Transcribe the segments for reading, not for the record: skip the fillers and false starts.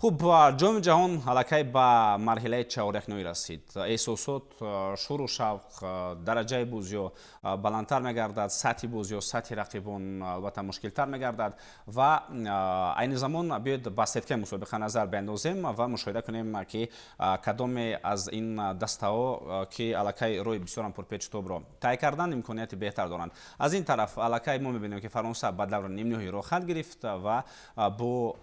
Хуб, Ҷоми ҷаҳон аллакай ба марҳилаи чаҳорякниҳоӣ расид. Эҳсосот, шӯру шавқ, дараҷаи бозиҳо баландтар мегардад, сатҳи бозиҳо, сатҳи рақибон албатта мушкилтар мегардад ва айни замон биёед ба сеткаи мусобиқа назар биандозем ва мушоҳида кунем, ки кадоме аз ин дастаҳо, ки аллакай роҳи бисёрам пурпечутобро тай карданд, имконияти беҳтар доранд. Аз ин тараф аллакай мо мебинем, ки Фаронса ба даври нимниҳоӣ роҳхат гирифт ва бо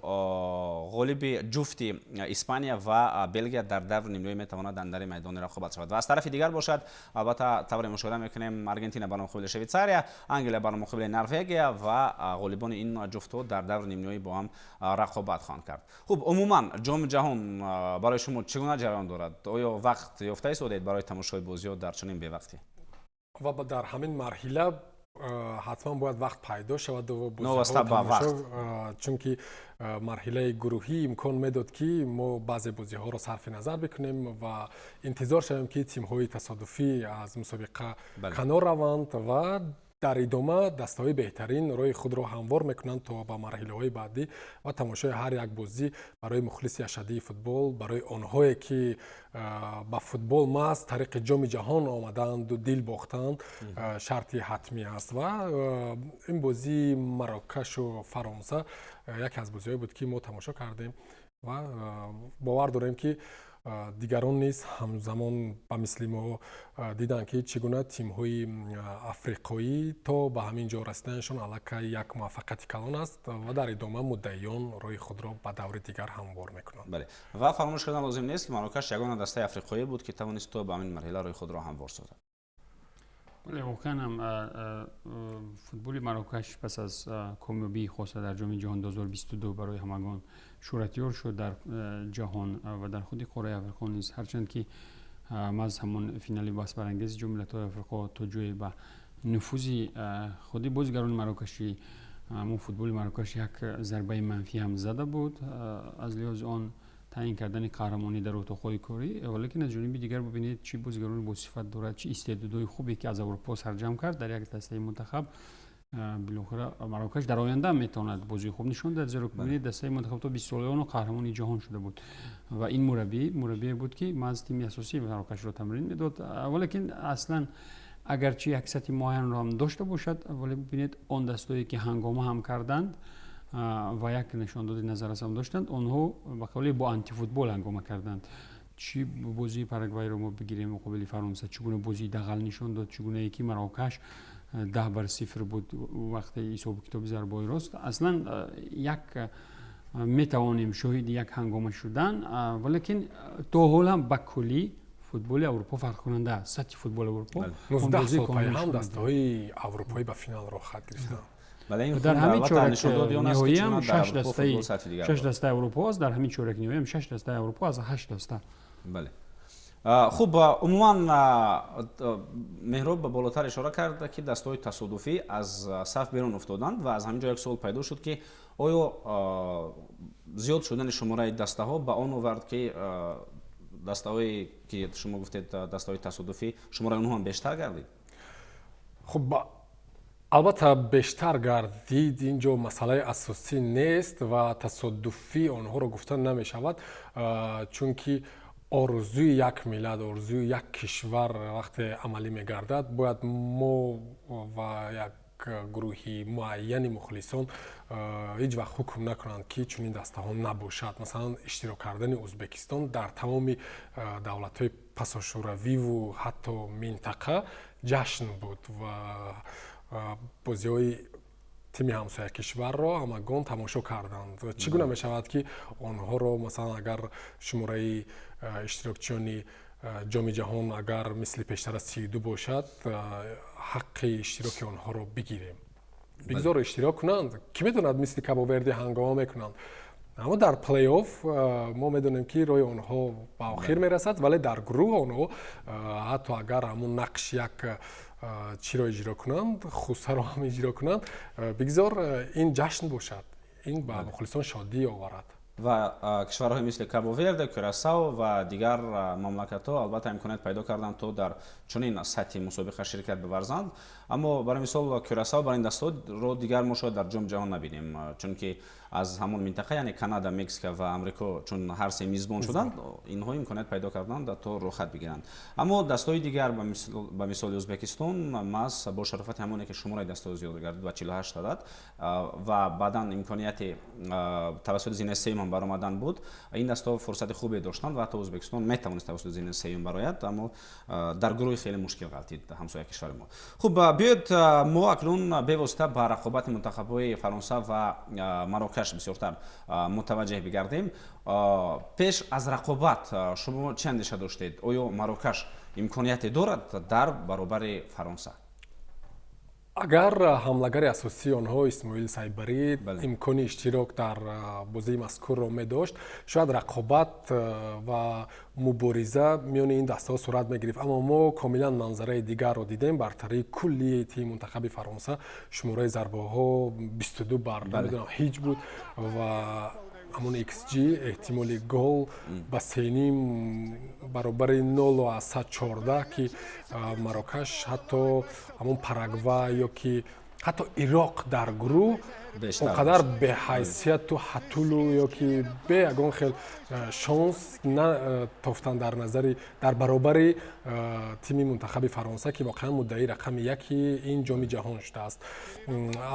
ғолиби ҷуфти Испания ва Белгия дар даври нимниҳоӣ метавонад андари майдони рақобат шавад. Ва аз тарафи дигар бошад, албатта, тавре мушоҳида мекунем, Аргентина бар муқобили Швейтсария, Англия бар муқобили Норвегия ва ғолибони ин ҷуфтҳо дар даври нимниҳоӣ бо ҳам рақобат хоҳанд кард. Хуб, умуман Ҷоми ҷаҳон барои шумо чӣ гуна ҷараён дорад? Оё вақт ёфта истодед барои тамошои бозиҳо дар чунин бевақтӣ? Ва дар ҳамин марҳила ҳатман бояд вақт пайдо шавад. Новобаста ба вақт. Чунки марҳилаи гурӯҳӣ имкон медод, ки мо баъзе бозиҳоро сарфи назар бикунем ва интизор шавем, ки тимҳои тасодуфӣ аз мусобиқа канор раванд ва дар идома дастаҳои беҳтарин роҳи худро ҳамвор мекунанд то ба марҳилаҳои баъдӣ. Ва тамошои ҳар як бозӣ барои мухлиси ашаддии футбол, барои онҳое, ки ба футбол маҳз тариқи Ҷоми ҷаҳон омадаанду дил бохтаанд, шарти ҳатмӣ аст. Ва ин бозии Марокашу Фаронса яке аз бозиҳое буд, ки мо тамошо кардем ва бовар дорем, ки дигарон низ ҳамзамон ба мисли мо диданд, ки чӣ гуна тимҳои африқоӣ то ба ҳамин ҷо расиданашон аллакай як муваффақияти калон аст ва дар идома муддаиён роҳи худро ба даври дигар ҳамвор мекунанд. Бале, ва фаромӯш кардан лозим нест, ки Марокаш ягона дастаи африқоӣ буд, ки тавонист то ба ҳамин марҳила роҳи худро ҳамвор созад. Бале, воқеан ҳам футболи Марокаш пас аз комёбии хоса дар Ҷоми ҷаҳон 2022 барои ҳамагон шӯҳратёр шуд дар ҷаҳон ва дар худи қораи Африқо низ. Ҳарчанд ки маҳз ҳамон финали баҳсбарангези Ҷоми миллатҳои Африқо то ҷое ба нуфузи худи бозигарони марокашӣ, ҳамон футболи Марокаш як зарбаи манфӣ ҳам зада буд аз лиҳози он таъин кардани қаҳрамонӣ дар утоқҳои корӣ, валекин аз ҷониби дигар бубинед, чӣ бозигарони босифат дорад, чӣ истеъдодҳои хубе, ки аз Аврупо сарҷамъ кард дар як дастаи мунтахаб. Билохира Марокаш дар оянда метавонад бозии хуб нишон диҳад, зеро бубинед, дастаи мунтахаб то 20 солаёну қаҳрамони ҷаҳон шуда буд ва ин мураббӣ мураббие буд, ки маҳз тими асосии Марокашро тамрин медод. Валекин аслан агарчи як сатҳи муайянро ҳам дошта бошад, вале бубинед, он дастое, ки ҳангома ҳам карданд ва як нишондоди назаррас ҳам доштанд, онҳо ба қавле бо антифутбол ҳангома карданд. Чӣ бозии Парагвайро мо бигирем муқобили Фаронса, чӣ гуна бозии дағал нишон дод, чӣ гунае ки Марокаш 10 бар 0 буд вақте ҳисобу китоби зарбаҳои рост. Аслан як метавонем шоҳиди як ҳангома шудан, валекин то ҳол ҳам ба куллӣ футболи Аврупо фарқкунанда аст, сатҳи футболи Аврупо. 19 сол пайҳам дастаҳои аврупоӣ ба финал роҳхат гирифтанд. Дар ҳамин чоракниҳоиам шаш дастаи Аврупо аст, дар ҳамин чоракниҳоиам шаш дастаи Аврупо аз ҳашт даста. Бале, хуб, умуман Меҳроб ба болотар ишора кард, ки дастаҳои тасодуфӣ аз саф берун уфтоданд ва аз ҳамин ҷо як суол пайдо шуд, ки оё зиёд шудани шумораи дастаҳо ба он овард, ки дастаҳое, ки шумо гуфтед, дастаҳои тасодуфӣ, шумораи онҳо ҳам бештар гардид? Хуб, албатта, бештар гардид, ин ҷо масъалаи асосӣ нест ва тасодуфӣ онҳоро гуфта намешавад, чунки орзуи як миллат, орзуи як кишвар вақте амалӣ мегардад, бояд мо ва як гурӯҳи муайяни мухлисон ҳеҷ вақт ҳукм накунанд, ки чунин дастаҳо набошад. Масалан, иштирок кардани Ӯзбекистон дар тамоми давлатҳои пасошӯравиву ҳатто минтақа ҷашн буд ва бозиҳои тими ҳамсоя кишварро ҳамагон тамошо карданд. Чӣ гуна мешавад, ки онҳоро, масалан, агар шумораи иштирокчиёни Ҷоми ҷаҳон агар мисли пештара 32 бошад, ҳаққи иштироки онҳоро бигирем? Бигзор иштирок кунанд, кӣ медонад, мисли Кабоверди ҳангома мекунанд. Аммо дар плей-офф мо медонем, ки роҳи онҳо ба охир мерасад, вале дар гурӯҳ онҳо ҳатто агар ҳамун нақш як чиро иҷро кунанд, хусаро ҳам иҷро кунанд, бигзор ин ҷашн бошад, ин ба мухлисон шодӣ оварад. Ва кишварҳои мисли Кабоверде, Кюрасао ва дигар мамлакатҳо албатта имконият пайдо карданд, то дар чунин сатҳи мусобиқа ширкат биварзанд. Аммо, барои мисол, Кюрасао бар ин дастаҳоро дигар мо шояд дар Ҷоми ҷаҳон набинем, чунки Аз ҳамон минтақа, яъне Канада, Мексика ва Амрико, чун ҳар се мизбон шуданд, инҳо имконият пайдо карданд то рӯхат бигиранд. Аммо дастҳои дигар, ба мисоли Ӯзбекистон, маҳз бо шарофати ҳамоне ки шумораи дастҳо зиёд гардид ба 48 адад ва баъдан имконияти тавассути зинаи сеюм ҳам баромадан буд, ин дастҳо фурсати хубе доштанд ва ҳатто Ӯзбекистон метавонист тавассути зинаи сеюм барояд, аммо дар гурӯҳи хеле мушкил ғалтид ҳамсоя кишвари мо. Хуб, биёед мо акнун бевосита ба рақобати мунтахабҳои Фаронса ва Марокаш бисёртар мутаваҷҷеҳ бигардем. Пеш аз рақобат шумо чӣ андеша доштед? Оё Марокаш имконияте дорад дар баробари Фаронса? Агар ҳамлагари асосии онҳо Исмоил Сайбарӣ имкони иштирок дар бозии мазкурро медошт, шояд рақобат ва мубориза миёни ин дастаҳо сурат мегирифт. Аммо мо комилан манзараи дигарро дидем. Бартарии куллии тими мунтахаби Фаронса, шумораи зарбаҳо 22 бар намедонам ҳеҷ буд ва ҳамон XG, эҳтимоли гол, ба сеним баробари 0,14, ки Марокаш ҳатто ҳамон Парагвай ё ки ҳатто Ироқ дар гурӯҳ он қадар беҳайсияту ҳатулу ё ки бе ягон хел шонс натофтанд дар назари дар баробари тими мунтахаби Фаронса, ки воқеан муддаи рақами яки ин ҷоми ҷаҳон шудааст.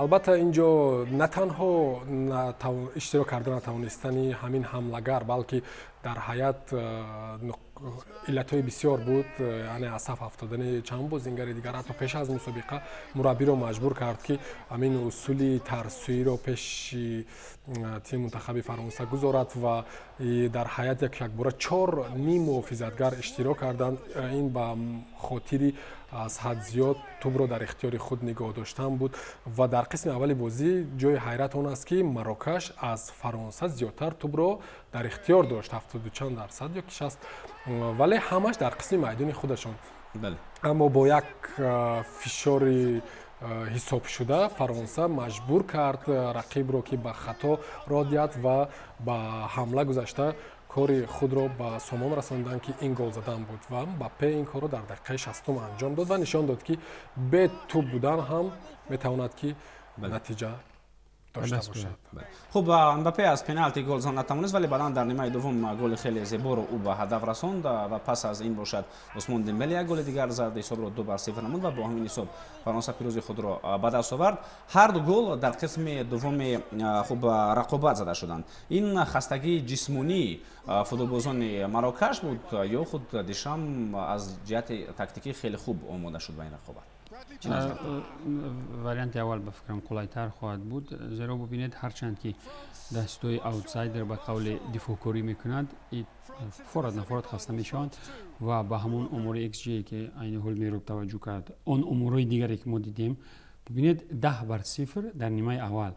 Албатта, ин ҷо на танҳо иштирок карда натавонистани ҳамин ҳамлагар, балки дар ҳайат иллатҳои бисёр буд, яъне аз саф афтодани чанд бозингари дигар ҳатто пеш аз мусобиқа мураббиро маҷбур кард, ки ҳамин усули тарсӯиро пеши тими мунтахаби Фаронса гузорад ва дар ҳайат як якбора чор ним муҳофизатгар иштирок карданд. Ин ба хотири аз ҳад зиёд тӯбро дар ихтиёри худ нигоҳ доштан буд. Ва дар қисми аввали бозӣ ҷои ҳайрат он аст, ки Марокаш аз Фаронса зиёдтар тӯбро дар ихтиёр дошт, ҳафтоду чанд дарсад ё ки 60, вале ҳамаш дар қисми майдони худашон. Аммо бо як фишори ҳисобшуда Фаронса маҷбур кард рақибро, ки ба хато роҳ диҳад ва ба ҳамла гузашта кори худро ба сомон расонданд, ки ин гол задан буд. Ва Мбаппе ин корро дар дақиқаи 60-ум анҷом дод ва нишон дод, ки бе тӯб будан ҳам метавонад, ки натиҷа дошта бошад. Хуб, Мбаппе аз пеналти гол зан натавонист, вале баъдан дар нимаи дуввум голи хеле зеборо ӯ ба ҳадаф расонд ва пас аз ин бошад Усмон Дембеле як голи дигар зад, ҳисобро 2-0 намуд ва бо ҳамин ҳисоб Фаронса пирӯзи худро ба даст овард. Ҳар ду гол дар қисми дуввуми хуб рақобат зада шуданд. Ин хастагии ҷисмонии футболбозони Марокаш буд ё худ Дешам аз ҷиҳати тактикӣ хеле хуб омода шуд ба ин рақобат? Варианти аввал ба фикрам қулайтар хоҳад буд, зеро бубинед, ҳарчанд ки дастои аутсайдер ба қавли дифоъкорӣ мекунад, форад нафорад хаста мешаванд ва ба ҳамон омори XG, ки айни ҳол Мероб таваҷҷӯҳ кард, он оморҳои дигаре ки мо дидем, бубинед, 10-0 дар нимаи аввал,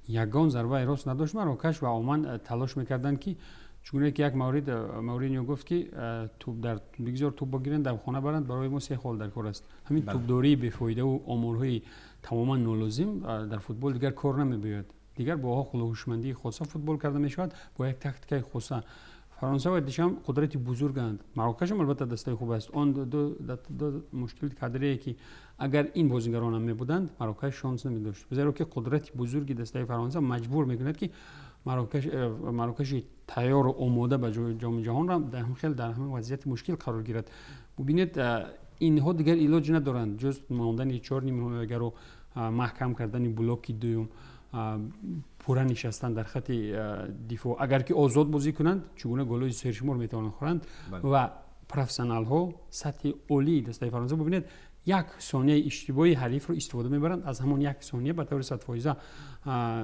ягон зарбаи рост надошт Марокаш ва оман талош мекарданд, ки чугуне ки як маврид Мауриньо гуфт, ки тӯб дар бигзор тӯб бигиранд, дар хона баранд, барои мо се хол дар кор аст. Ҳамин тӯбдории бефоидаву оморҳои тамоман нолозим дар футбол дигар кор намебиёяд. Дигар бо ақлу ҳушмандии хоса футбол карда мешавад, бо як тактикаи хоса. Фаронса ва Дешам қудрати бузурганд, Марокашам албатта дастаи хуб аст. Он ду мушкили кадрие, ки агар ин бозигаронам мебуданд, Марокаш шонс намедошт, зеро ки қудрати бузурги дастаи Фаронса маҷбур мекунад, ки Марокаши тайёру омода ба ҷоми ҷаҳонро хел дар ҳамин вазъияти мушкил қарор гирад. Бубинед, инҳо дигар илоҷ надоранд, ҷуз мондани чор нимҳимоягару маҳкам кардани блоки дуюм, пурра нишастан дар хати дифоъ. Агар ки озод бозӣ кунанд, чӣ гуна голҳои сершумор метавонанд хӯранд. Ва профессионалҳо, сатҳи олии дастаи Фаронса, бубинед, як сонияи иштибоҳи ҳарифро истифода мебаранд, аз ҳамон як сония ба таври садфоиза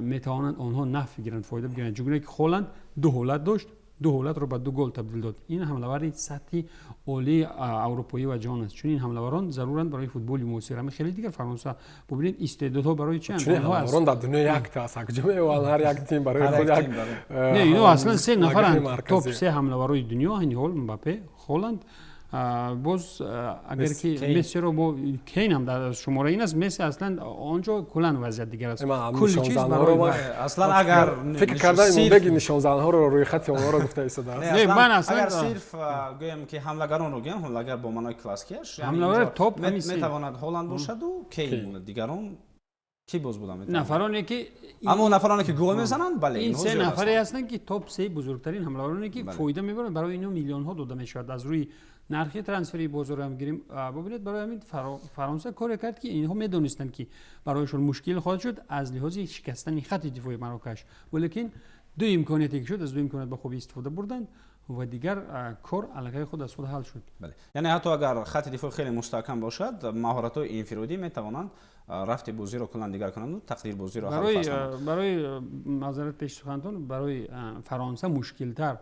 метавонанд онҳо нафъ бигиранд, фоида бигиранд. Чӣ гуна ки Холанд ду ҳолат дошт, ду ҳолатро ба ду гол табдил дод. Ин ҳамлавари сатҳи олии аврупоӣ ва ҷаҳон аст. Чунин ҳамлаварон заруранд барои футболи муосир. Ҳамин хеле дигар Фаронса, бубинед, истеъдодҳо барои чианд? Чунин ҳамлаварон дар дунё якта аст, куҷо меёванд? Ҳар як тим барои худ як Не, ино аслан се нафаранд, топ се ҳамлаварои дунё айни ҳол: Мбаппе, Холанд, боз агар ки Мессиро бо Кейн ҳам дар шумора ин аст. Месси аслан онҷо куллан вазъият дигар аст. Кулли чиз барои аслан агар фикр карда имонбеги нишонзанҳоро, рӯйхати онҳоро гуфта истодааст. Не, ман аслан агар сирф гӯем, ки ҳамлагаронро гӯем, ҳамлагар бо маънои классикияш ҳамлавари топ метавонад Холанд бошаду Кейн, дигарон Ки боз буда метавонад? Нафароне ки аммо нафароне ки гол мезананд, бале. Ин се нафаре ҳастанд, ки топ се бузургтарин ҳамлавароне, ки фоида мебаранд, барои инҳо миллионҳо дода мешавад. Аз рӯи нархи трансфери бозор ҳам гирем, бубинед, барои ҳамин Фаронса коре кард, ки инҳо медонистанд, ки барояшон мушкил хоҳад шуд аз лиҳози шикастани хати дифои Марокаш, валекин ду имконияте ки шуд, аз ду имконият ба хубӣ истифода бурданд ва дигар кор аллакай худ аз худ ҳал шуд. Бале, яъне ҳатто агар хати дифоъ хеле мустаҳкам бошад, маҳоратҳои инфиродӣ метавонанд рафти бозиро куллан дигар кунанд, тақдир бозиро. Барои маъзарат пеши сухантон, барои Фаронса мушкилтар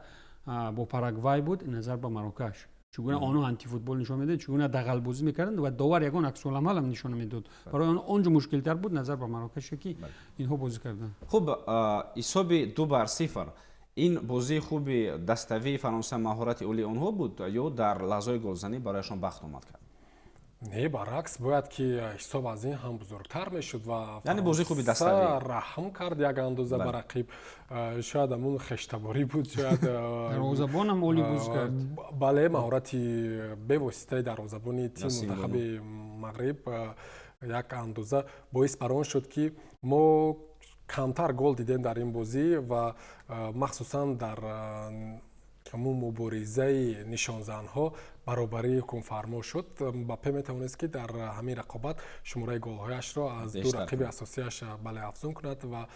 бо Парагвай буд назар ба Марокаш. Чугуна онҳо антифутбол нишон медоданд, чугуна дағалбозӣ мекарданд ва довар ягон аксуламал ҳам нишон намедод. Барои он онҷо мушкилтар буд назар ба Марокаше, ки инҳо бозӣ карданд. Хуб, ҳисоби 2-0, ин бозии хуби даставии Фаронса, маҳорати олии онҳо буд ё дар лаҳзаҳои голзанӣ барояшон бахт омад кард? Не, баръакс, бояд ки ҳисоб аз ин ҳам бузургтар мешуд ва яъне бозии хуби даставӣ. Раҳм кард як андоза ба рақиб. Шояд ҳамун хештаборӣ буд, шояд. Дарвозабонам олӣ бозӣ кард. Бале, маҳорати бевоситаи дарвозабони тим мунтахаби Мағриб як андоза боис бар он шуд, ки мо камтар гол дидем дар ин бозӣ ва махсусан дар ҳамун муборизаи нишонзанҳо баробарӣ ҳукмфармо шуд. Мбаппе метавонист, ки дар ҳамин рақобат шумораи голҳояшро аз ду рақиби асосияш, бале, афзун кунад ва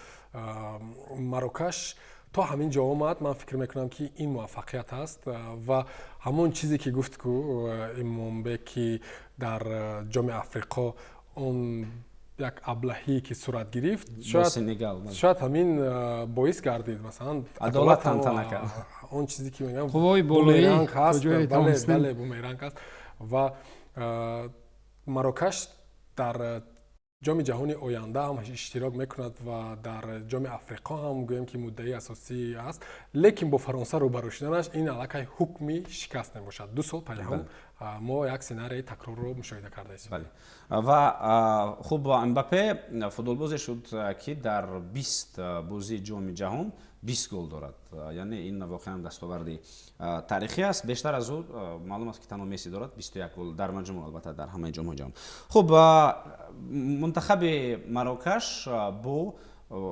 Марокаш то ҳамин ҷо омад. Ман фикр мекунам, ки ин муваффақият аст ва ҳамон чизе, ки гуфт ку Имомбек, ки дар Ҷоми Африқо он як аблаҳие, ки сурат гирифт, шояд ҳамин боис гардид, масалан. Адолат тантана кард. Он чизе, ки мегӯям, қуввои болоӣ. Ҳаст, бале, бале, бумеранг аст ва Марокаш дар Ҷоми Ҷаҳони оянда ҳам иштирок мекунад ва дар Ҷоми Африқо ҳам гӯем, ки муддаи асосӣ аст, лекин бо Фаронса рӯбарӯ шуданаш ин аллакай ҳукми шикаст мебошад. 2 сол пайҳам мо як сценарияи такрорро мушоҳида карда истем. Ва хуб, Мбаппе футболбозе шуд, ки дар 20 бозии Ҷоми Ҷаҳон 20 гол дорад. Яъне ин воқеан дастоварди таърихӣ аст. Бештар аз ӯ, маълум аст, ки танҳо Месси дорад, 21 гол дар маҷмӯъ, албатта, дар ҳамаи ҷомҳои ҷаҳон. Хуб, мунтахаби Марокаш бо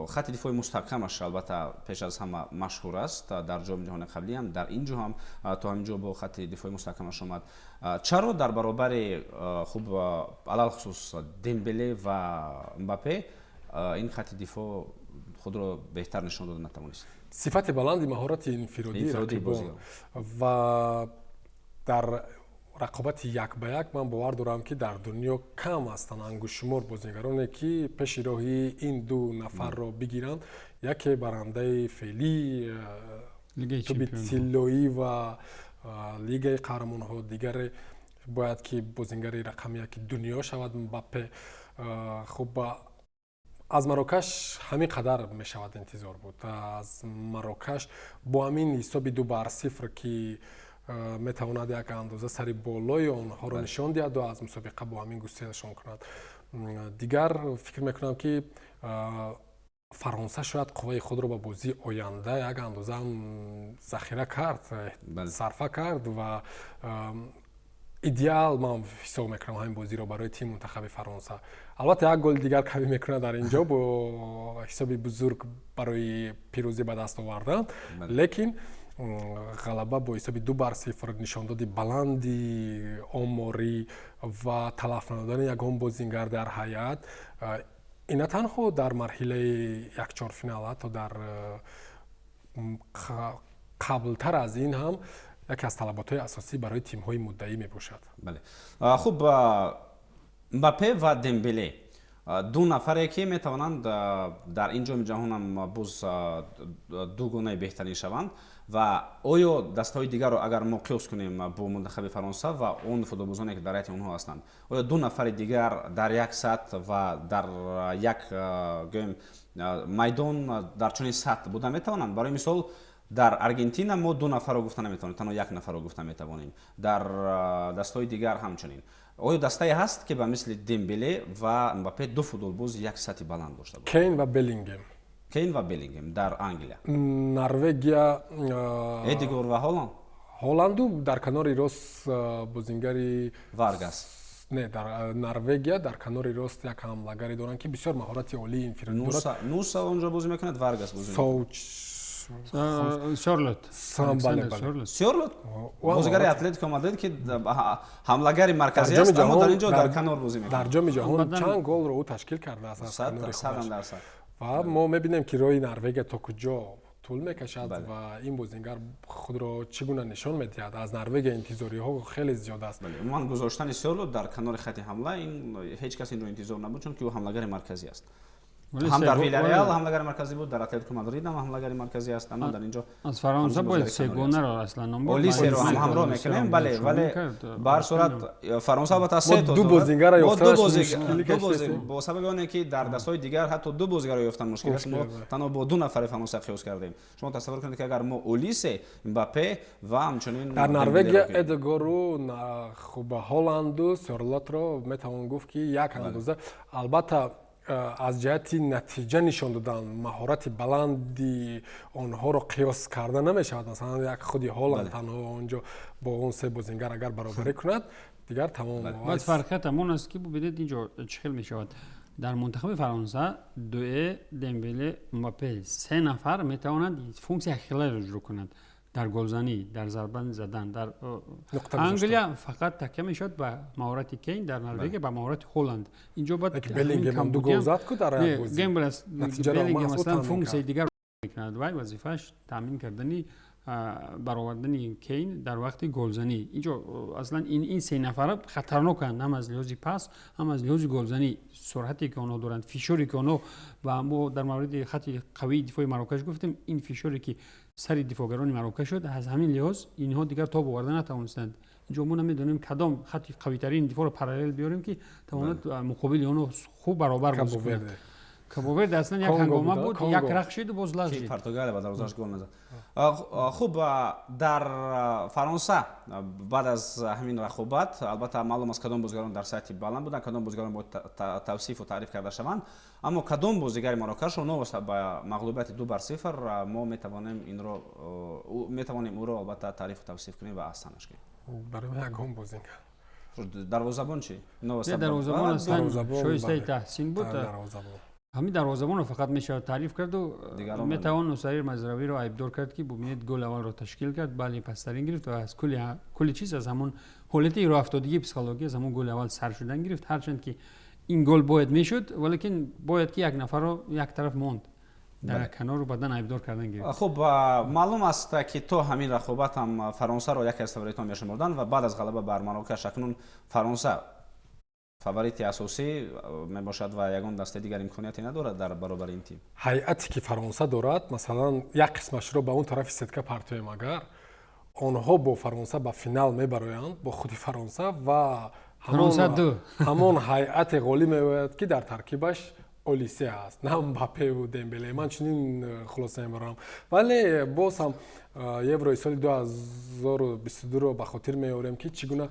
хати дифои мустаҳкамаш, албатта, пеш аз ҳама машҳур аст. Дар Ҷоми Ҷаҳони қаблӣ ҳам, дар ин ҷо ҳам то ҳамин ҷо бо хати дифои мустаҳкамаш омад. Чаро дар баробари, хуб, алалхусус Дембеле ва Мбаппе ин хати дифоъ худро беҳтар нишон дода натавонист? Сифати баланди маҳорати инфиродии рақибон ва дар рақобати як ба як. Ман бовар дорам, ки дар дунё кам ҳастанд ангуштшумор бозигароне, ки пеши роҳи ин ду нафарро бигиранд. Яке барандаи феълии Тӯби Тиллоӣ ва Лигаи Қаҳрамонҳо, дигаре бояд ки бозингари рақами яки дунё шавад, Мбаппе. Хуб, аз Марокаш ҳамин қадар мешавад интизор буд. Аз Марокаш бо ҳамин ҳисоби 2-0, ки метавонад як андоза сари болои онҳоро нишон диҳаду аз мусобиқа бо ҳамин гуселшон кунад. Дигар фикр мекунам, ки Фаронса шояд қувваи худро ба бозии оянда як андоза захира кард, сарфа кард ва идеал ман ҳисоб мекунам ҳамин бозиро барои тими мунтахаби Фаронса. Албатта, як голи дигар камӣ мекунад дар инҷо бо ҳисоби бузург барои пирӯзӣ ба даст овардан, лекин ғалаба бо ҳисоби 2-0, нишондоди баланди оморӣ ва талаф надодани ягон бозингар дар ҳайат, ин на танҳо дар марҳилаи якчорфинал, ҳатто дар қаблтар аз ин ҳам яке аз талаботҳои асосӣ барои тимҳои муддаӣ мебошад. Бале, хуб, Мбаппе ва Дембеле ду нафаре, ки метавонанд дар ин Ҷоми Ҷаҳонам боз дугонаи беҳтарин шаванд. Ва оё дастаҳои дигарро агар мо қиёс кунем бо мунтахаби Фаронса ва он футболбозоне, ки дар ҳайати онҳо ҳастанд, оё ду нафари дигар дар як сатҳ ва дар як, гӯем, майдон дар чунин сатҳ буда метавонанд? Барои мисол, дар Аргентина мо ду нафарро гуфта наметавонем, танҳо як нафарро гуфта метавонем. Дар дастаҳои дигар ҳамчунин. Оё дастае ҳаст, ки ба мисли Дембеле ва Мбаппе ду футболбози як сатҳи баланд дошта бошад? Кейн ва Беллингем. Кейн ва Беллингем дар Англия. Норвегия. Эдегор ва Ҳоланд. Ҳоланду дар канори рост бозингари Варгас. Не, дар Норвегия дар канори рост як ҳамлагаре доранд, ки бисёр маҳорати олии инфиродӣ дорад. Нуса онҷо бозӣ мекунад, Варгас бозӣ мекунад. Сёрлот. Сёрлот бозигари Атлетико Мадрид, ки ҳамлагари марказӣ аст, аммо дар ин ҷо дар канор бозӣ мекунад. Дар Ҷоми ҷаҳон чанд голро ӯ ташкил кардааст аз канори худаш. Ва мо мебинем, ки роҳи Норвегия то куҷо тӯл мекашад ва ин бозингар худро чӣ гуна нишон медиҳад. Аз Норвегия интизориҳо хеле зиёд аст. Умуман, гузоштани Сёрлот дар канори хати ҳамла, ин ҳеҷ кас инро интизор набуд, чунки ӯ ҳамлагари марказӣ аст. Ҳам дар Вилареал ҳамлагари марказӣ буд, дар Атлетико Мадрид ҳам ҳамлагари марказӣ аст, аммо дар инҷо аз Фаронса бояд сегонаро аслан ном бурд. Олисеро ҳам ҳамроҳ мекунем, бале, вале ба ҳар сурат Фаронса албатта се то ду бозингара ёфтанаш бо сабаби оне ки дар дастҳои дигар ҳатто ду бозигаро ёфтан мушкил аст, мо танҳо бо ду нафари Фаронса қиёс кардем. Шумо тасаввур кунед, ки агар мо Олисе, Мбаппе ва ҳамчунин дар Норвегия Эдегору, хуб, Ҳоланду Сёрлотро метавон гуфт, ки як андоза, албатта, аз ҷиҳати натиҷа нишон додан маҳорати баланди онҳоро қиёс карда намешавад. Масалан, як худи Ҳоланд танҳо онҷо бо он се бозингар агар баробарӣ кунад, дигар тамом. Баъд фарқият ҳамон аст, ки бубинед, инҷо чӣ хел мешавад. Дар мунтахаби Фаронса Дуэ, Дембеле, Мбаппе, се нафар метавонанд функсияи якхеларо иҷро кунанд дар голзанӣ, дар зарба задан. Дар Англия фақат такя мешавад ба маҳорати Кейн, дар Норвегия ба маҳорати Ҳоланд. Инҷо баъд Беллингем ду гол зад ку дар як бозӣ. Беллингем аслан функсияи дигар мекунад, вай вазифааш таъмин кардани баровардани Кейн дар вақти голзанӣ. Инҷо аслан ин се нафара хатарноканд, ҳам аз лиҳози пас, ҳам аз лиҳози голзанӣ. Суръате ки онҳо доранд, фишоре ки онҳо, ва мо дар мавриди хати қавии дифои Марокаш гуфтем, ин фишоре ки сари дифоъгарони Марокаш шуд, аз ҳамин лиҳоз инҳо дигар тоб оварда натавонистанд. Инҷо мо намедонем, кадом хати қавитарин дифоъро параллел биёрем, ки тавонад муқобили онҳо хуб баробар бозӣ кунад. Кабо-Верде аслан як ҳангома буд, як рахшиду боз лағжид. Португалия ба дарвозааш гол назад. Хуб, дар Фаронса баъд аз ҳамин рақобат, албатта, маълум аст, кадом бозигарон дар сатҳи баланд буданд, кадом бозигарон бояд тавсифу таъриф карда шаванд, аммо кадом бозигари Марокашро новобаста ба мағлубияти 2-0 мо метавонем инро метавонем ӯро албатта таърифу тавсиф кунем ва аҳсанаш кунем? Барои ман ягон бозингар. Дарвозабон чӣ? Дарвозабон аслан шоистаи таҳсин буд. Ҳамин дарвозабонро фақат мешавад таъриф карду метавон Нусайр Мазравиро айбдор кард, ки бубинед, гол аввалро ташкил кард, бале, пастарин гирифт ва аз кулли чиз аз ҳамон ҳолати роҳафтодагии психологӣ, аз ҳамон голи аввал сар шудан гирифт. Ҳарчанд ки ин гол бояд мешуд, валекин бояд ки як нафарро як тараф монд дар канору баъдан айбдор кардан гирифт. Хуб, маълум аст, ки то ҳамин рақобат ҳам Фаронсаро яке аз фаворитон мешуморданд ва баъд аз ғалаба бар Марокаш акнун Фаронса фаворити асосӣ мебошад ва ягон дастаи дигар имконияте надорад дар баробари ин тим. Ҳайате ки Фаронса дорад, масалан, як қисмашро ба он тарафи сетка партоем, агар онҳо бо Фаронса ба финал мебароянд, бо худи Фаронса, ва ҳамон ҳайате ғолиб меояд, ки дар таркибаш Олисе аст, на Мбаппеву Дембеле. Ман чунин хулоса мебарам. Вале боз ҳам Еврои соли 2022-ро ба хотир меорем, ки чӣ гуна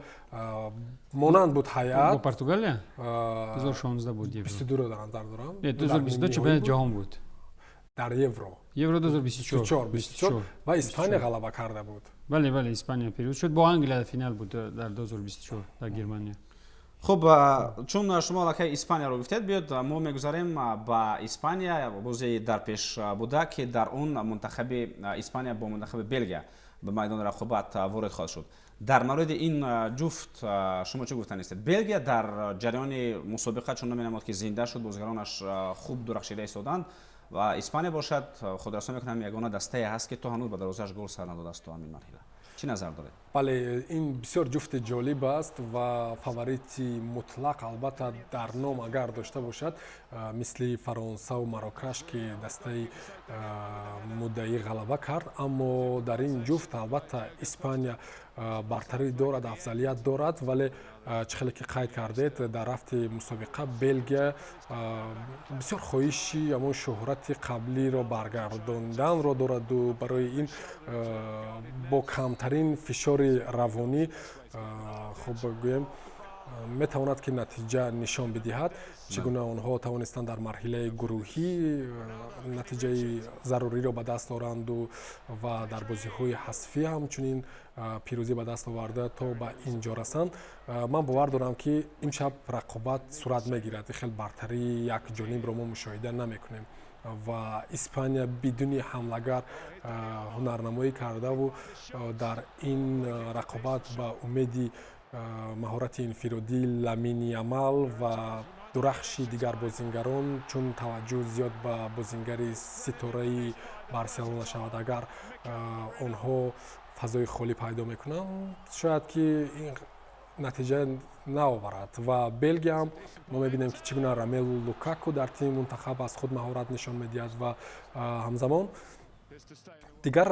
монанд буд ҳайат. Бо Португалия 2016 буд. 22-ро дар назар дорам. 2022 чемпионати ҷаҳон буд. Дар Евро. Евро 2024. Ва Испания ғалаба карда буд. Бале, бале, Испания пирӯз шуд, бо Англия финал буд дар 2024 дар Германия. Хуб, чун шумо аллакай Испанияро гуфтед, биёд мо мегузарем ба Испания. Бозии дар пеш буда, ки дар он мунтахаби Испания бо мунтахаби Белгия ба майдони рақобат ворид хоҳад шуд. Дар мавриди ин ҷуфт шумо чӣ гуфтанистед? Белгия дар ҷараёни мусобиқа чун менамуд, ки зинда шуд, бозигаронаш хуб дурахшида истоданд, ва Испания бошад, худрасо мекунам, ягона дастае ҳаст, ки то ҳанӯз ба дарвозааш гол сар надодааст то ҳамин марҳила. Чӣ назар доред? Бале, ин бисёр ҷуфти ҷолиб аст ва фаворити мутлақ, албатта, дар ном агар дошта бошад, мисли Фаронсаву Марокаш, ки дастаи муддаӣ ғалаба кард, аммо дар ин ҷуфт, албатта, Испания бартарӣ дорад, афзалият дорад. Вале чӣ хеле ки қайд кардед, дар рафти мусобиқа Белгия бисёр хоҳиши ҳамон шӯҳрати қаблиро баргардонданро дораду барои ин бо камтарин фишори равонӣ, хуб гӯем, Метавонад, ки натиҷа нишон бидиҳад. Чӣ гуна онҳо тавонистанд дар марҳилаи гурӯҳӣ натиҷаи заруриро ба даст оранду ва дар бозиҳои ҳазфӣ ҳамчунин пирӯзӣ ба даст оварда то ба ин ҷо расанд. Ман бовар дорам, ки имшаб рақобат сурат мегирад. Хел бартарии якҷонибро мо мушоҳида намекунем ва Испания бидуни ҳамлагар ҳунарнамоӣ кардаву дар ин рақобат ба умеди маҳорати инфиродӣ Ламини Ямал ва дурахши дигар бозингарон, чун таваҷҷӯҳ зиёд ба бозингари ситораи Барселона шавад, агар онҳо фазои холӣ пайдо мекунанд, шояд ки ин натиҷа наоварад. Ва Белгия ҳам мо мебинем, ки чӣ гуна Ромелу Лукаку дар тими мунтахаб аз худ маҳорат нишон медиҳад ва ҳамзамон дигар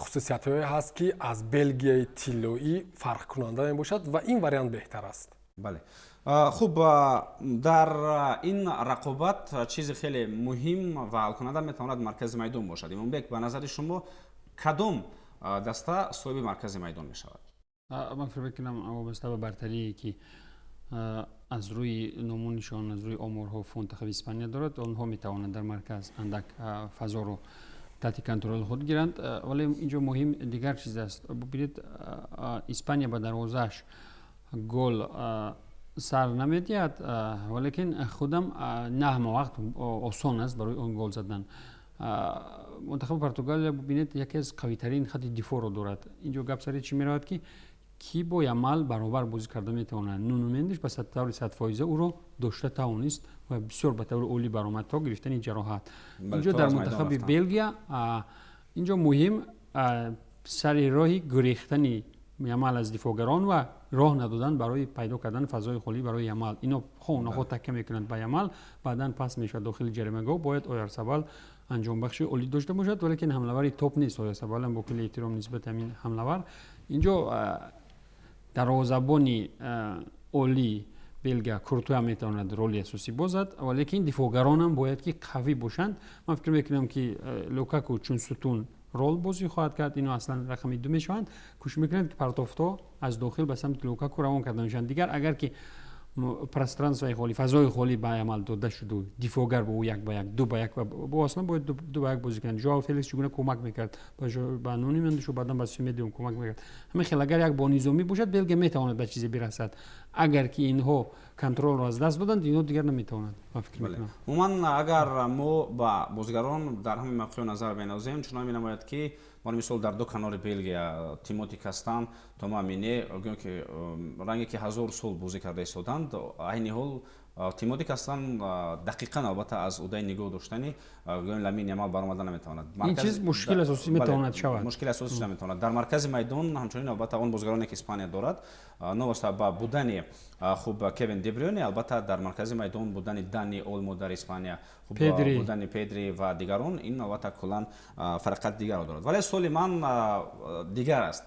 хусусиятҳое ҳаст, ки аз Белгияи тиллоӣ фарқкунанда мебошад ва ин вариант беҳтар аст. Бале, хуб, дар ин рақобат чизи хеле муҳим ва ҳалкунанда метавонад маркази майдон бошад. Имомбек, ба назари шумо, кадом даста соҳиби маркази майдон мешавад? Ман фикр мекунам, вобаста ба бартарие, ки аз рӯи ному нишон, аз рӯи оморҳо мунтахаби Испания дорад, онҳо метавонанд дар марказ андак фазоро таҳти контроли худ гиранд. Вале инҷо муҳим дигар чиз аст. Бубинед, Испания ба дарвозааш гол сар намедиҳад, валекин худам на ҳама вақт осон аст барои он гол задан. Мунтахаби Португалия, бубинед, яке аз қавитарин хати дифоъро дорад. Инҷо гап сари чӣ меравад, ки кӣ бо Ямал баробар бозӣ карда метавонад? Нуну Мендиш ба таври 100% ӯро дошта тавонист ва бисёр ба таври олӣ баромад то гирифтани ҷароҳат. Инҷо дар мунтахаби Белгия инҷо муҳим сари роҳи гурехтани Ямал аз дифоъгарон ва роҳ надодан барои пайдо кардани фазои холӣ барои Ямал. Ино хоҳ нохоҳ такя мекунанд ба Ямал, баъдан пас мешавад дохили ҷаримагоҳ. Бояд Оярсабал анҷомбахши олӣ дошта бошад, валекин ҳамлавари топ нест Оярсабалам, бо кулли эҳтиром нисбати ҳамин ҳамлавар. Инҷо дарвозабони олии Белгия Куртуа метавонад роли асосӣ бозад, валекин дифоъгаронам бояд ки қавӣ бошанд. Ман фикр мекунам, ки Лукаку чун сутун рол бозӣ хоҳад кард. Ино аслан рақами ду мешаванд, кӯшиш мекунанд, ки партофтҳо аз дохил ба самти Лукаку равон карда мешаванд. Дигар, агар ки пространствои холӣ, фазои холӣ ба Ямал дода шуду дифоъгар бо ӯ як ба як, ду ба як, бо аслан бояд ду ба як бозӣ кунанд. Жоао Феликс чӣ гуна кӯмак мекард ба Нуни Мендишу, баъдан ба Семедиум кӯмак мекард. Ҳамин хел агар як бонизомӣ бошад, Белгия метавонад ба чизе бирасад. Агар ки инҳо контролро аз даст доданд, инҳо дигар наметавонанд, ман фикр мекунам. Умуман, агар мо ба бозигарон дар ҳамин мавқеъ назар бенозем, чунон менамояд, ки бори мисол дар ду канори Белгия Тимоти Кастан, Тома Мине, гӯем ки ранге ки ҳазор сол бозӣ карда истоданд. Айни ҳол Тимоти Кастан дақиқан, албатта, аз удаи нигоҳ доштани, гӯем, Ламин Ямал баромада наметавонад. Ин чиз мушкил асосӣ метавонад шавад. Мушкили асосӣ шуда метавонад. Дар маркази майдон ҳамчунин, албатта, он бозигароне, ки Испания дорад, новоста ба будани, хуб, Кевин Дебрюне, албатта, дар маркази майдон будани Дани Олмо дар Испания, хуб, будани Педри ва дигарон, ин, албатта, куллан фарқияти дигарро дорад. Вале суоли ман дигар аст.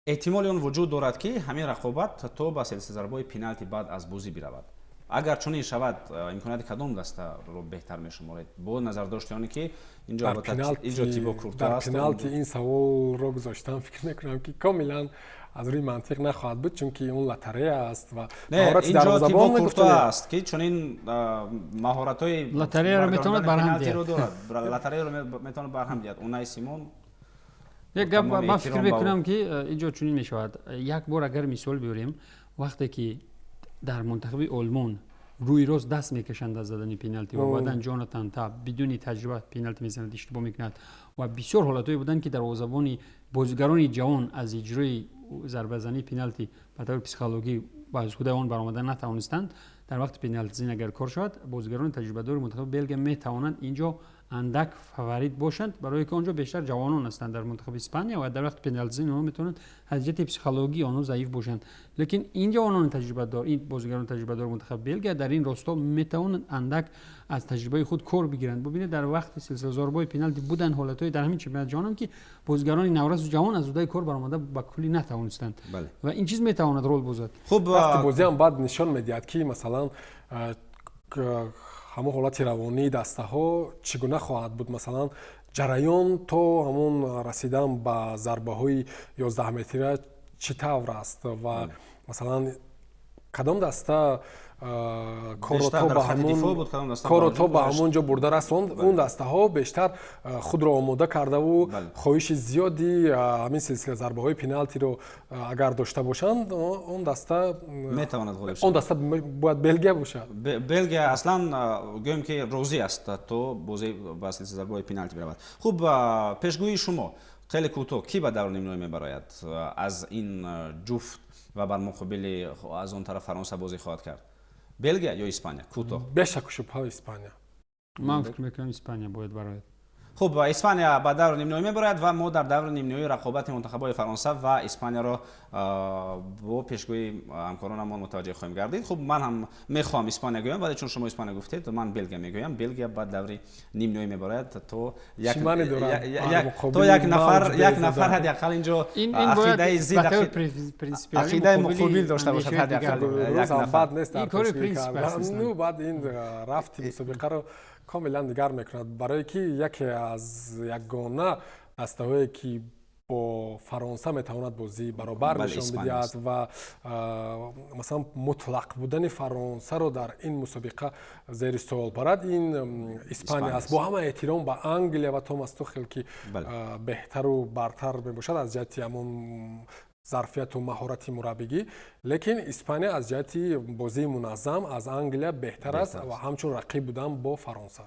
Эҳтимоли он вуҷуд дорад, ки ҳамин рақобат то ба силсилазарбои пеналти баъд аз бозӣ биравад. Агар чунин шавад, имконияти кадом дастаро беҳтар мешуморед, бо назардошти оне ки инҷо Тибо Куртуа аст? Дар пеналти ин саволро гузоштан, фикр мекунам, ки комилан аз рӯи мантиқ нахоҳад буд, чунки он лотарея аст ва маҳорати дарвозабон Куртуа аст, ки чунин маҳоратҳои лотареяро метавонад барҳам диҳад, лотареяро метавонад барҳам диҳад. Унай Симон. Як гап, ман фикр мекунам, ки инҷо чунин мешавад. Як бор агар мисол биёрем, вақте ки дар мунтахаби Олмон рӯи рост даст мекашанд аз задани пеналти ва баъдан Ҷонатан Та бидуни таҷриба пеналти мезанад, иштибоҳ мекунад ва бисёр ҳолатҳое буданд, ки дарвозабони бозигарони ҷавон аз иҷрои зарбазании пеналти ба таври психологӣ ба аз худаи он баромада натавонистанд. Дар вақти пеналтизин агар кор шавад, бозигарони таҷрибадори мунтахаби Белгия метавонанд инҷо андак фаворит бошанд, барое ки онҷо бештар ҷавонон ҳастанд дар мунтахаби Испания ва дар вақти пеналтизин онҳо метавонанд аз ҷиҳати психологӣ онҳо заиф бошанд. Лекин ин ҷавонони таҷрибадор, ин бозигарони таҷрибадори мунтахаби Белгия дар ин росто метавонанд андак аз таҷрибаи худ кор бигиранд. Бубинед, дар вақти силсилазорбои пеналти буданд ҳолатҳои дар ҳамин чемпионати ҷаҳонам, ки бозигарони наврасу ҷавон аз удаи кор баромада ба куллӣ натавонистанд ва ин чиз метавонад рол бозад. Хуб, вақти бозиам баъд нишон медиҳад, ки масалан ҳамон ҳолати равонии дастаҳо чӣ гуна хоҳад буд. Масалан, ҷараён то ҳамон расидан ба зарбаҳои 11 метрия Чӣ тавр аст ва масалан, кадом даста корро то ба ҳамон ҷо бурда расонд, он дастаҳо бештар худро омода кардаву хоҳиши зиёди ҳамин силсила зарбаҳои пеналтиро агар дошта бошанд, он даста метавонад ғолиб. Он даста бояд Белгия бошад. Белгия аслан, гӯем ки, розӣ аст, то бозӣ ба силсила зарбаҳои пеналти биравад. Хуб, пешгӯии шумо хеле кӯтоҳ: кӣ ба даври нимниҳоӣ мебарояд аз ин ҷуфт ва бар муқобили аз он тараф Фаронса бозӣ хоҳад кард? Белгия ё Испания? Кӯтоҳ. Бешаку шубҳа, Испания. Ман фикр мекунам, Испания бояд барояд. Хуб, Испания ба даври нимниҳоӣ мебарояд ва мо дар даври нимниҳоӣ рақобати мунтахабҳои Фаронса ва Испанияро бо пешгӯии ҳамкоронамон мутаваҷҷеҳ хоҳем гардид. Хуб, ман ҳам мехоҳам Испания гӯям, вале чун шумо Испания гуфтед, ман Белгия мегӯям. Белгия ба даври нимниҳоӣ мебарояд, то як нафар ҳадди ақал инҷо ақидаи зид, ақидаи муқобил дошта бошад, ҳадди ақал як нафар. Ну, баъд ин рафти мусобиқаро комилан дигар мекунад, барое ки яке аз ягона дастаҳое, ки бо Фаронса метавонад бозии баробар нишон бидиҳад ва масалан, мутлақ будани Фаронсаро дар ин мусобиқа зери суол барад, ин Испания аст. Бо ҳама эҳтиром ба Англия ва Томас Тухел, ки беҳтару бартар мебошад аз ҷиҳати ҳамон зарфияту маҳорати мураббигӣ, лекин Испания аз ҷиҳати бозии муназзам аз Англия беҳтар аст ва ҳамчун рақиб будан бо Фаронса.